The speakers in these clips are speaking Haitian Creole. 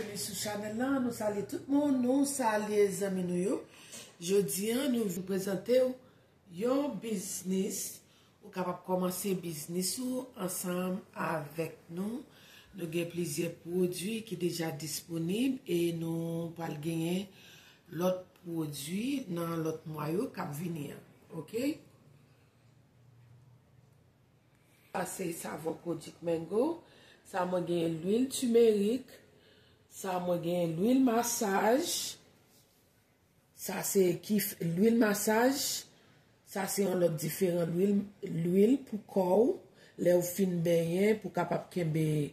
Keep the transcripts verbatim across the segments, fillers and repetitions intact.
Byenveni sou chanèl lan, nou salye tout moun, nou salye zanmi nou yo. Jodi a, nou vin prezante w yon biznis. Ou kapab kòmanse biznis ou ansanm avèk nou. Nou gen plizyè pwodui ki deja disponib e nou pral genyen lòt pwodui nan lòt mwa yo k ap vini an. Oke? Sa se savon Kojic Mango. Sa mwen gen lwil timerik. Sa mwen gen lwil masaj. Sa se ki f- lwil masaj. Sa se yon lòt diferan lwil, lwil pou kò w. Lè w fin benyen, pou kapab kenbe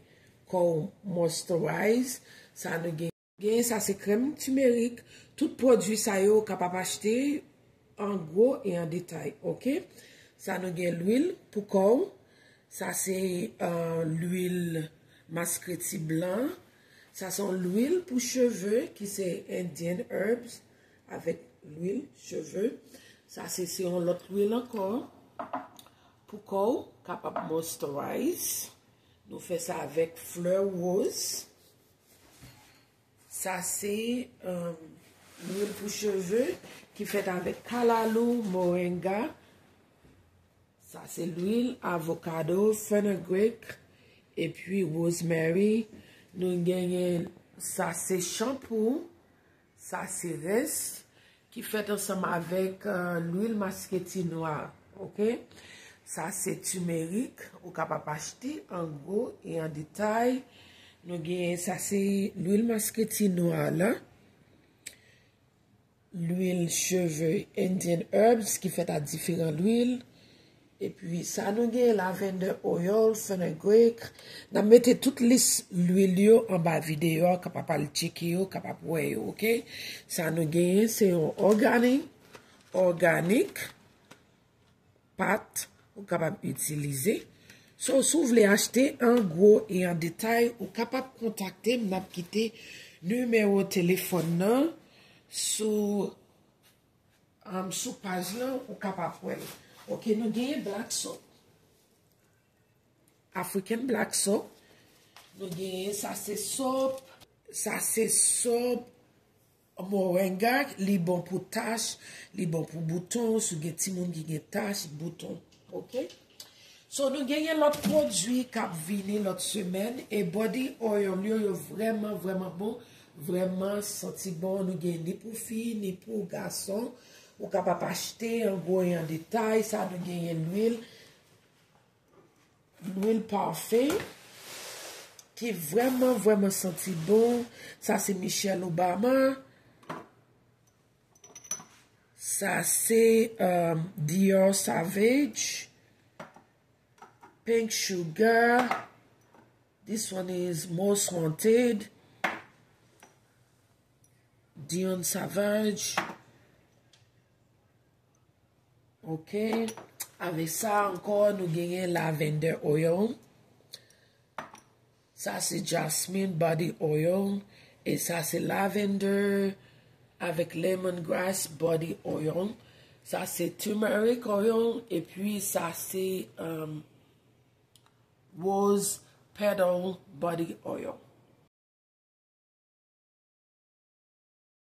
kò w moisturize. Sa nou gen. Gen sa se krèm timerik. Tout pwodui sa yo ou kapab achte an gwo e an detay, oke? Sa nou gen lwil pou kò w. Sa se euh, lwil maskreti blan. Sa se yon lwil pou cheve ki se Indian Herbs avèk lwil cheve. Sa se se yon lòt lwil ankò pou kò w kapab moisturize. Nou fè sa avèk flè woz. Sa se euh, lwil pou cheve ki fèt avèk kalalou, moringa. Sa se lwil avokado, fenugreek, epi rosemary. Nou genyen sa se chanpou, sa se rens ki fèt ansanm avèk euh, lwil maskreti nwa, oke? Sa se timerik, ou kapab achte an gwo e an detay. Nou genyen sa se lwil maskreti nwa la, lwil cheve Indian Herbs ki fèt a diferan lwil. Epi sa nou gen lavender oil, fenugreek. N ap mete tout lis lwil yo anba videyo a, kapab al tcheke yo, kapab wè yo, oke? Sa nou genyen se yon ògani, òganik, pat ou kapab itilize. So, si w vle achte an gwo e an detay, ou kapab kontakte m, n ap kite nimewo telefòn nan sou um, sou paj lan, ou kapab wè l. Oke, nou genyen black soap. African black soap. Nou genyen sa se soap. Sa se soap moringa, li bon pou tach, li bon pou bouton, si w gen timoun ki gen tach, bouton. Oke? So, nou genyen lòt pwodui k ap vini lòt semèn. E body oil yo, yo vrèman, vrèman bon. Vrèman santi bon. Nou gen ni pou fi, ni pou gason. Ou kapab achte an gwo e an detay. Sa nou genyen lwil. Lwil pafen. Ki vrèman, vrèman santi bon. Sa se Michelle Obama. Sa se um, Dior Sauvage. Pink Sugar. This one is Most Wanted. Dion Sauvage. Ok. Avèk sa ankò, nou genyen lavender oil. Sa se jasmine body oil. E sa se lavender avèk lemongrass body oil. Sa se turmeric oil. Epi sa se um, rose petal body oil.